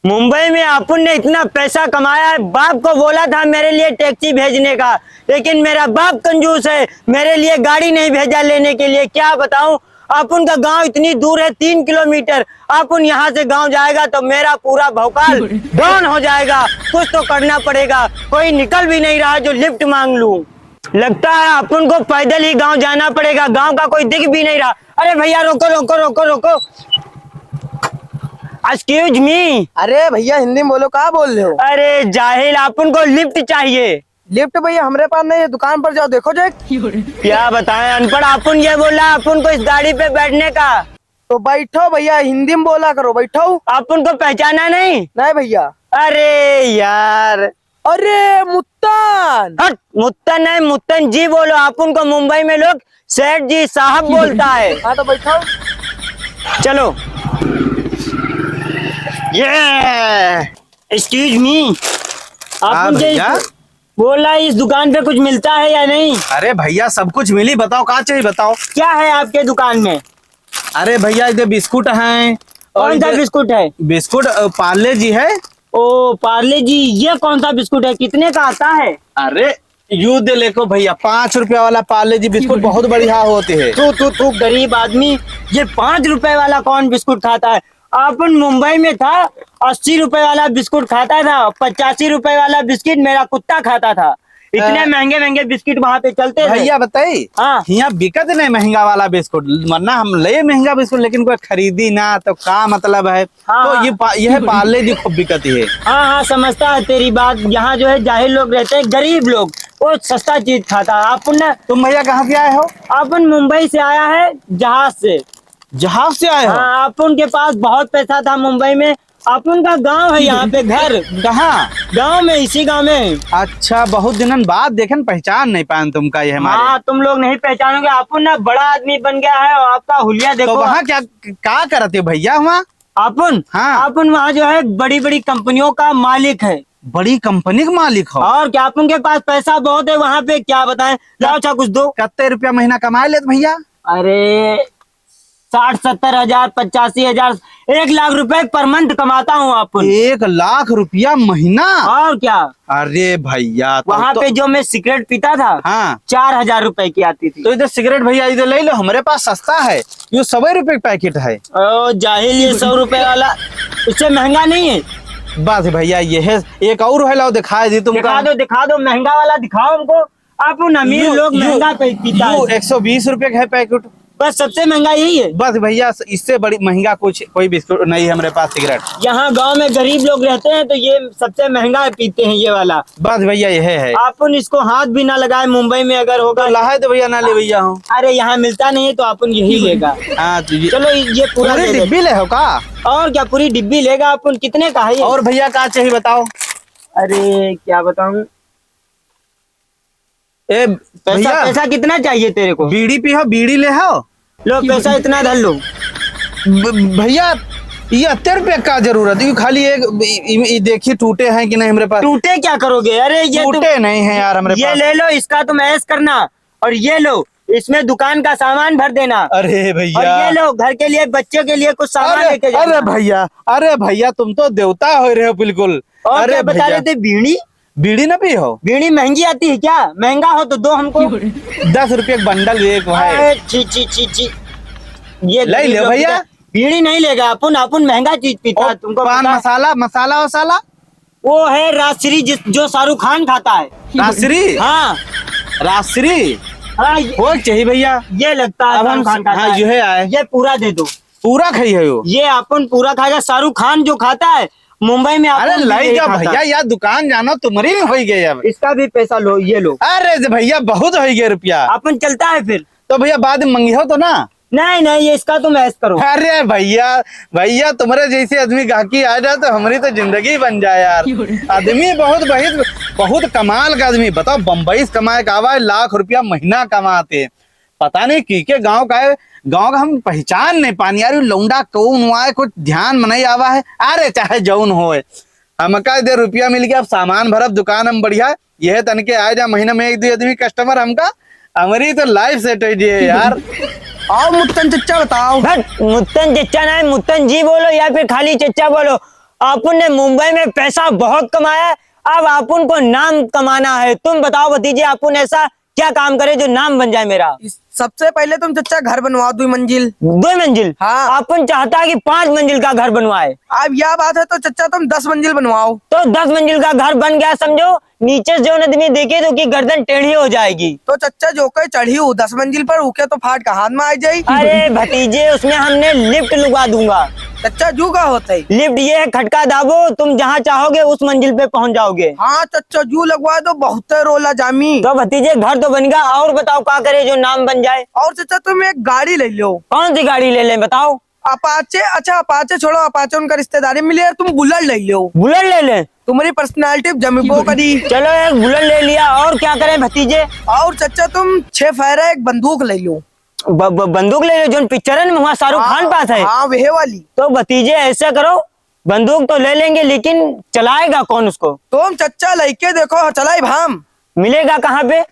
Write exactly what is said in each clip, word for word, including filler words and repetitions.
मुंबई में अपुन ने इतना पैसा कमाया है, बाप को बोला था मेरे लिए टैक्सी भेजने का, लेकिन मेरा बाप कंजूस है, मेरे लिए गाड़ी नहीं भेजा लेने के लिए। क्या बताऊं, अपुन का गांव इतनी दूर है, तीन किलोमीटर। अपुन यहाँ से गांव जाएगा तो मेरा पूरा भौकाल डाउन हो जाएगा। कुछ तो करना पड़ेगा, कोई निकल भी नहीं रहा जो लिफ्ट मांग लूं। लगता है अपुन को पैदल ही गांव जाना पड़ेगा, गांव का कोई दिख भी नहीं रहा। अरे भैया, रोको, रोको, रोको, रोको। एक्सक्यूज मी। अरे भैया, हिंदी में बोलो, का बोल रहे हो? अरे जाहिल, अपुन को लिफ्ट चाहिए। लिफ्ट भैया, हमरे पास नहीं है, दुकान पर जाओ, देखो जो। क्या बताएं, अनपढ़। अपुन ये बोला, अपुन को इस गाड़ी पे बैठने का। तो बैठो भैया, हिंदी में बोला करो, बैठो। अपुन को पहचाना नहीं? नहीं भैया। अरे यार। अरे मुत्तन। हट, मुत्तन नहीं, मुत्तन जी बोलो। अपुन को मुंबई में लोग सेठ जी, साहब बोलता है। हाँ, तो बैठो। चलो। ये, एक्सक्यूज मी, हाँ अपुन के भैया। बोला, इस दुकान पे कुछ मिलता है या नहीं? अरे भैया, सब कुछ मिली, बताओ, का चाहिए, बताओ। क्या है आपके दुकान में? अरे भैया, इधर बिस्कुट हैं। और कौन सा इधर बिस्कुट है? बिस्कुट, अ, पार्ले जी है। ओ, पार्ले जी, ये कौन सा बिस्कुट है, कितने का आता है? अरे, यू दे लेको भैया, पाँच रुपया वाला पार्ले जी बिस्कुट बहुत बढ़िया होते हैं। तू, तू, तू गरीब आदमी, ये पाँच रुपए वाला कौन बिस्कुट खाता है? अपन मुंबई में था, अस्सी रुपए वाला बिस्कुट खाता था, पचासी रुपए वाला बिस्किट मेरा कुत्ता खाता था। इतने अ, महंगे महंगे बिस्किट वहाँ पे चलते थे। भैया बताई, हाँ। यहाँ बिकत नहीं महंगा वाला बिस्कुट, वरना हम ले महंगा बिस्कुट, लेकिन कोई खरीदी ना, तो का मतलब है? हाँ, तो हाँ। ये पा-, यह पार्ले जी खूब बिकती है। हाँ, हाँ, समझता है तेरी बात। यहाँ जो है जाहिल लोग रहते हैं, गरीब लोग, वो सस्ता चीज खाता है। अपन ना तुम भैया कहाँ से आए हो? अपन मुंबई से आया है, जहाज से। जहाज से आए हो? हाँ, अपन के पास बहुत पैसा था मुंबई में। अपन का गांव है यहाँ पे, घर। कहाँ? गांव में, इसी गांव में। अच्छा, बहुत दिनन बाद देखेन, पहचान नहीं पाएन तुमका, ये हमारे। हाँ, तुम लोग नहीं पहचानोगे। अपन ना बड़ा आदमी बन गया है और आपका हुलिया तो देखो। वहाँ क्या, का करते हो भैया वहाँ? अपन? हाँ। अपन वहाँ जो है बड़ी बड़ी कंपनियों का मालिक है। बड़ी कंपनी का मालिक हो? और क्या, अपन के पास पैसा बहुत है वहाँ पे, क्या बताएं। लाओ, अच्छा कुछ दो। कत्ते रुपया महीना कमा लेत भैया? अरे, साठ सत्तर हजार, पचासी हजार, एक लाख रुपए per month कमाता हूँ अपन। एक लाख रुपया महीना? और क्या? अरे भैया, तो, वहाँ तो पे जो मैं सिगरेट पीता था, हाँ। चार हजार रुपए की आती थी। तो इधर सिगरेट भैया, इधर ले लो, हमारे पास सस्ता है, ये सौ रुपए का पैकेट है। ओ जाहिल, ये सौ रुपए वाला, इससे महंगा नहीं है। बस भैया, ये है, एक और है, लाओ दिखाई दी तुमका। दिखा दो, दिखा दो, महंगा वाला दिखाओ हमको। अपन अमीर यू, लोग यू, महंगा पे पीता यू है। एक सौ बीस रुपए का है पैकेट। बस सबसे महंगा यही है। बस भैया, इससे बड़ी महंगा कुछ कोई बिस्कुट नहीं है हमारे पास, सिगरेट। यहाँ गांव में गरीब लोग रहते हैं तो ये सबसे महंगा पीते हैं ये वाला। बस भैया, यही है। अपन इसको हाथ भी ना लगाए, मुंबई में अगर होगा। तो लाए तो भैया ना ले भैया हो। अरे यहाँ मिलता नहीं है तो अपन यही लेगा। हाँ, तो ये चलो ये पूरा पूरी ले ले। डिब्बी ले हो का? और क्या, पूरी डिब्बी लेगा अपन। कितने का है ये? और भैया का चाहिए बताओ? अरे क्या बताऊं, ए, पैसा, भैया, पैसा कितना चाहिए तेरे को? बीड़ी पी हो, बीड़ी ले हो। लो, पैसा इतना धर लो। ब-, भैया, ये अत्ते रुपया का जरूरत? ये खाली एक, इ-, इ-, इ-, देखिए, टूटे हैं कि नहीं हमरे पास। टूटे क्या करोगे? अरे, ये तुम टूटे नहीं हैं यार हमरे ये पास। ले लो, इसका तुम ऐश करना, और ये लो, इसमें दुकान का सामान भर देना। अरे भैया। और ये लो, घर के लिए, बच्चों के लिए कुछ सामान अरे, लेके जाना। अरे भैया, अरे भैया, तुम तो देवता हो रहे हो बिल्कुल। और अरे क्या बता भैया। रहे थे, बीड़ी? बीड़ी ना पी हो? बीड़ी महंगी आती है क्या? महंगा हो तो दो हमको। दस रुपये का बंडल एक भाई। अरे, छी, छी, छी, छी। ये ले गरीब लो लोग भैया। पीते हैं। बीड़ी नहीं लेगा अपन, अपन महंगा चीज पीता है, और तुमको पान पता है? मसाला, मसाला वसाला? वो है राजश्री, जिस, जो शाहरुख खान खाता है। राजश्री? हाँ। राजश्री? हाँ, ये, वो चाहिए भैया। ये लगता है अब हम, शाहरुख खान खाता हाँ, है। ये है। ये पूरा दे दो। पूरा खाई है वो? ये अपन पूरा खाएगा। शाहरुख खान जो खाता है, मुंबई में अरे अपन भी लाई नहीं जा खाता। भैया, यार दुकान जाना तुम्हारी में हो गया अब। इसका भी पैसा लो, ये लो। अरे जे भैया, बहुत हो गया रुपया। अपन चलता है फिर। तो भैया बाद में मंगी हो तो ना? नहीं, नहीं, ये इसका तुम ऐश करो। अरे भैया, भैया तुम्हारे जैसे आदमी गाहकी आ जाए तो हमारी तो जिंदगी बन जाए यार। आदमी बहुत, बहुत, बहुत कमाल का आदमी। बताओ, बम्बई से कमाए का आवा है, लाख रुपया महीना कमाते। पता नहीं की के गाँव का है, गाँव का हम पहचान नहीं पानी यार। ये लौंडा कौन हुआ है, कुछ ध्यान में नहीं आवा है। अरे चाहे जौन होए, हमका दे रुपया मिल गया, अब सामान भरब दुकान हम बढ़िया। यह तनके आए जा महीना में एक दो आदमी कस्टमर हमका, हमारी तो लाइफ सेट हो जाए यार। आओ मुत्तन चच्चा बताओ। बस मुत्तन चच्चा ना है, मुत्तन जी बोलो या फिर खाली चच्चा बोलो। आपन ने मुंबई में पैसा बहुत कमाया है, अब आपन को नाम कमाना है। तुम बताओ भतीजे, आपन ऐसा क्या काम करे जो नाम बन जाए मेरा? इस, सबसे पहले तुम चच्चा घर बनवाओ दुई मंजिल। दुई मंजिल? हाँ। आपन चाहता है कि पाँच मंजिल का घर बनवाए। अब या बात है तो चच्चा तुम दस मंजिल बनवाओ। तो दस मंजिल का घर बन गया समझो, नीचे से जौन आदमी देखे तो की गर्दन टेढ़ी हो जाएगी। तो चच्चा जो कोई चढ़ी हो दस मंजिल पर, उके तो फाट का हाथ में आ जाई। अरे भतीजे, उसमें हमने lift लगवा दूंगा। चच्चा जू का होता है? Lift ये है, खटका दाबो, तुम जहाँ चाहोगे उस मंजिल पे पहुँच जाओगे। हाँ चच्चा जू लगवा दो, बहुत रोला जामी। तो भतीजे घर तो बन गया, और बताओ का करे जो नाम बन जाए? और चच्चा तुम एक गाड़ी ले लो। कौन सी गाड़ी ले लें बताओ? अपाचे, अच्छा अपाचे छोड़ो, अपाचे उनका रिश्तेदारी मिले यार, तुम बुलेट ले लो। बुलेट ले लें? तुम्हारी personality जमी बो करी। चलो एक बुलेट ले लिया, और क्या करें भतीजे? और चच्चा तुम छह फायरा एक बंदूक ले लो। ब-, ब-, बंदूक ले लो, जोन पिक्चरन में हुआ शाहरुख हाँ, खान पास है। हाँ, वहे वाली। तो भतीजे ऐसा करो, बंदूक तो ले लेंगे, लेकिन चलाएगा कौन उसको? तुम चच्चा लेके देखो, चलाई भाम। मिलेगा कहाँ पे?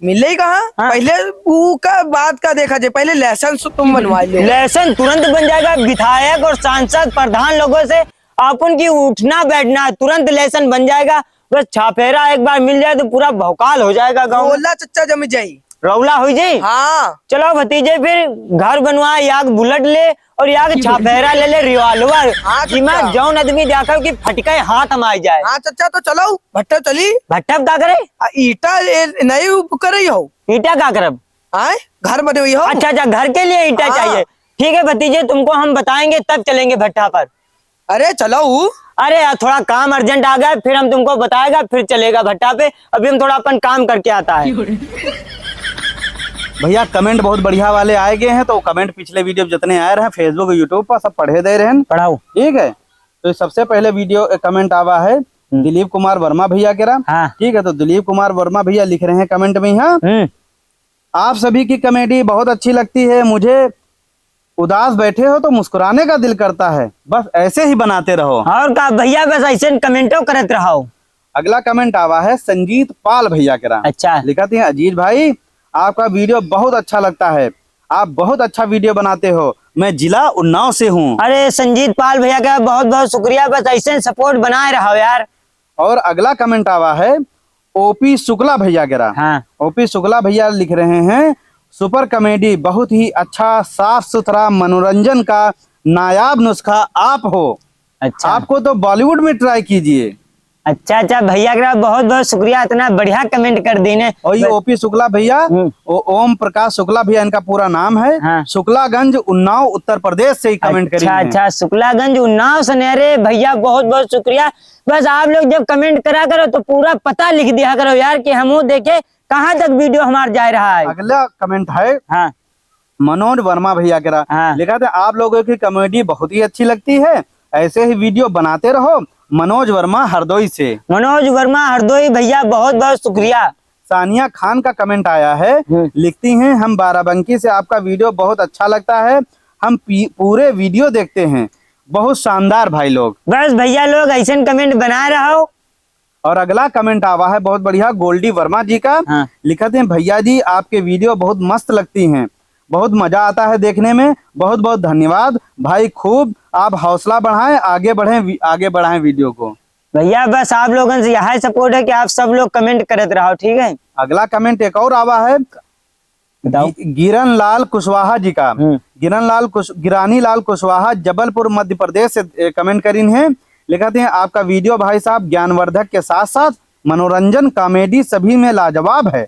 मिले ही कहाँ? हाँ। पहले ऊ का बात का देखा जाए, पहले लाइसेंस तुम बनवा लो। लाइसेंस तुरंत बन जाएगा, विधायक और सांसद, प्रधान लोगों से अपन की उठना बैठना है, तुरंत लाइसेंस बन जाएगा। बस छापेरा एक बार मिल जाए तो पूरा भौकाल हो जाएगा गाँव में। रोला चच्चा जम जाई। रौला हो जाई? हाँ। चलो भतीजे, फिर घर बनवा, याक बुलेट ले और याक छापेरा ले ले, revolver। हाँ, जिमा चच्चा। जौन आदमी देखो कि फटके हाथ में आ जाए। हाँ चच्चा, तो चलो। भट्टा चली? भट्टा का करे? आ, ईटा ए, नहीं उप-, करे हो। ईटा का करब? आय? घर बने हुई हो? अच्छा, अच्छा, घर के लिए ईटा हाँ। चाहिए। ठीक है भतीजे, तुमको हम बताएंगे, तब चलेंगे भट्टा पर। अरे, चलो। अरे यार, थोड़ा काम urgent आ गया, फिर हम तुमको बताएगा, फिर चलेगा भट्टा पे। अभी हम थोड़ा अपन काम करके आता है। भैया, comment बहुत बढ़िया वाले आए गए हैं, तो comment पिछले video में जितने आए रहे Facebook, YouTube पर, सब पढ़े दे रहे हैं। पढ़ाओ। ठीक है, तो सबसे पहले video, comment आवा है हम्म। दिलीप कुमार वर्मा भैया केरा। हाँ। ठीक है, तो दिलीप कुमार वर्मा भैया लिख रहे हैं comment में यहाँ, हम्म। आप सभी की comedy बहुत अच्छी लगती है, मुझे उदास बैठे हो तो मुस्कुराने का दिल करता है, बस ऐसे ही बनाते रहो। और का भैया, बस ऐसे कमेंटो करत रहो। अगला comment आवा है संजीत पाल भैया केरा। अच्छा। लिखा थे, अजीज भाई, आपका video बहुत अच्छा लगता है, आप बहुत अच्छा video बनाते हो, मैं जिला उन्नाव से हूँ। अरे संजीत पाल भैया का बहुत बहुत शुक्रिया, बस ऐसे support बनाए रहो यार। और अगला comment आवा है ओपी शुक्ला भैया केरा। हाँ। ओपी शुक्ला भैया लिख रहे हैं, super comedy, बहुत ही अच्छा, साफ सुथरा मनोरंजन का नायाब नुस्खा आप हो। अच्छा। आपको तो Bollywood में try कीजिए। अच्छा, अच्छा, भैया केरा बहुत बहुत शुक्रिया, इतना बढ़िया comment कर दीने। और ये बस ओपी शुक्ला भैया, हम्म। ओ-, ओम प्रकाश शुक्ला भैया इनका पूरा नाम है। हाँ। शुक्लागंज, उन्नाव, उत्तर प्रदेश से ही comment अच्छा, करी हैं। अच्छा, शुक्लागंज, उन्नाव से ने। अरे भैया, बहुत बहुत शुक्रिया। बस आप लोग जब comment करा करो तो पूरा पता लिख दिया करो यार, कि हमहू देखे कहाँ तक video हमार जा रहा है। अगला comment है हाँ। मनोज वर्मा भैया केरा। हाँ। लिखा था, आप लोगों की comedy बहुत ही अच्छी लगती है, ऐसे ही video बनाते रहो। मनोज वर्मा हरदोई से। मनोज वर्मा हरदोई भैया, बहुत बहुत शुक्रिया। सानिया खान का comment आया है, हम्म। लिखती हैं, हम बाराबंकी से, आपका video बहुत अच्छा लगता है, हम पी-, पूरे video देखते हैं, बहुत शानदार भाई लोग। बस भैया लोग ऐसे comment बनाए रहो। और अगला comment आवा है बहुत बढ़िया गोल्डी वर्मा जी का। हाँ। लिखत हैं, भैया जी, आपके video बहुत मस्त लगती हैं, बहुत मजा आता है देखने में। बहुत बहुत धन्यवाद भाई, खूब आप हौसला बढ़ाएं, आगे बढ़ें, वि-, आगे बढ़ाएं video को। भैया बस आप लोगन से यही support है कि आप सब लोग comment करत रहो, ठीक है? अगला comment एक और आवा है बताओ। गि-, गिरन लाल कुशवाहा जी का। हम्म। गिरन लाल कुश-, गिरानी लाल कुशवाहा जबलपुर मध्य प्रदेश से, ए, comment करीन हैं। लिखत हैं, आपका video भाई साहब ज्ञानवर्धक के साथ साथ मनोरंजन, comedy सभी में लाजवाब है।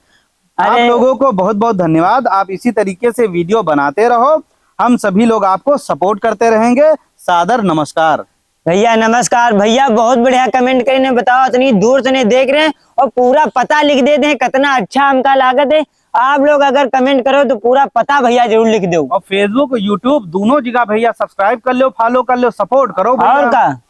आप अरे। लोगों को बहुत बहुत धन्यवाद, आप इसी तरीके से video बनाते रहो, हम सभी लोग आपको support करते रहेंगे। सादर नमस्कार। भैया नमस्कार। भैया बहुत बढ़िया comment करीने, बताओ इतनी दूर से नहीं देख रहे हैं और पूरा पता लिख देते हैं, कितना अच्छा हमका लागत है। आप लोग अगर comment करो तो पूरा पता भैया जरूर लिख दो। और Facebook, YouTube दोनों जगह भैया subscribe कर लो, follow कर लो, support करो भैया। और का?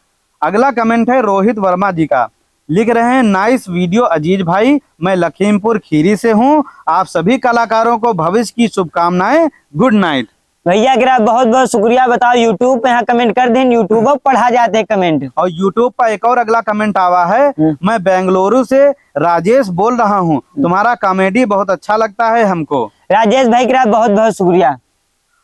अगला comment है रोहित वर्मा जी का, लिख रहे हैं, nice video अजीज भाई, मैं लखीमपुर खीरी से हूँ, आप सभी कलाकारों को भविष्य की शुभकामनाएं, good night। भैया केरा बहुत बहुत शुक्रिया। बताओ YouTube पे यहाँ comment कर दें, YouTube पर पढ़ा जाते हैं comment। और YouTube पर एक और अगला comment आवा है, हम्म। मैं बेंगलुरु से राजेश बोल रहा हूँ, हम्म। तुम्हारा comedy बहुत अच्छा लगता है हमको। राजेश भाई केरा बहुत बहुत शुक्रिया।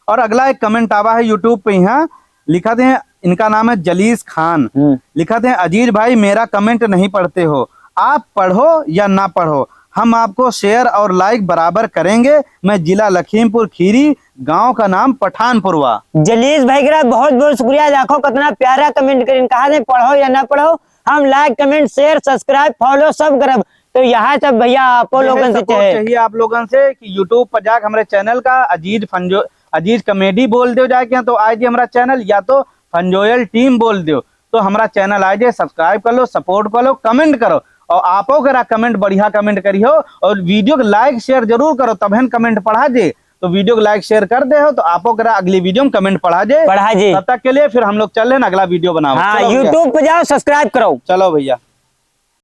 और अगला एक comment आवा है YouTube पे, यहाँ लिखत हैं, इनका नाम है जलीस खान। हम्म। लिखत हैं, "अजीज भाई, मेरा comment नहीं पढ़ते हो, आप पढ़ो या ना पढ़ो, हम आपको share और like बराबर करेंगे। मैं जिला लखीमपुर खीरी, गांव का नाम पठानपुरवा।" जलीस भाई का बहुत बहुत शुक्रिया। देखो कितना प्यारा comment करिन, कहा दे पढ़ो या ना पढ़ो, हम like, comment, share, subscribe, follow सब करब। तो यहाँ सब भैया आपो यही लोगन से support चाहे चाहिए आप लोगन से कि YouTube पर जाके हमारे channel का अजीज फंजो, अजीज comedy बोल दो जाके, तो आए जी हमारा channel, या तो फंजोयल team बोल दो, तो हमारा channel आ जाए, subscribe कर लो, support कर लो, comment करो। और आपो करा comment, बढ़िया comment करियो और video को like share जरूर करो, तबहन comment पढ़ा जे। तो video को like share कर दे हो तो आपो करा अगली video में comment पढ़ा जे। पढ़ा जे। तब तक के लिए फिर हम लोग चल रहे हैं अगला video बनाओ। हाँ, चलो भैया। YouTube पे जाओ, subscribe करो। चलो भैया।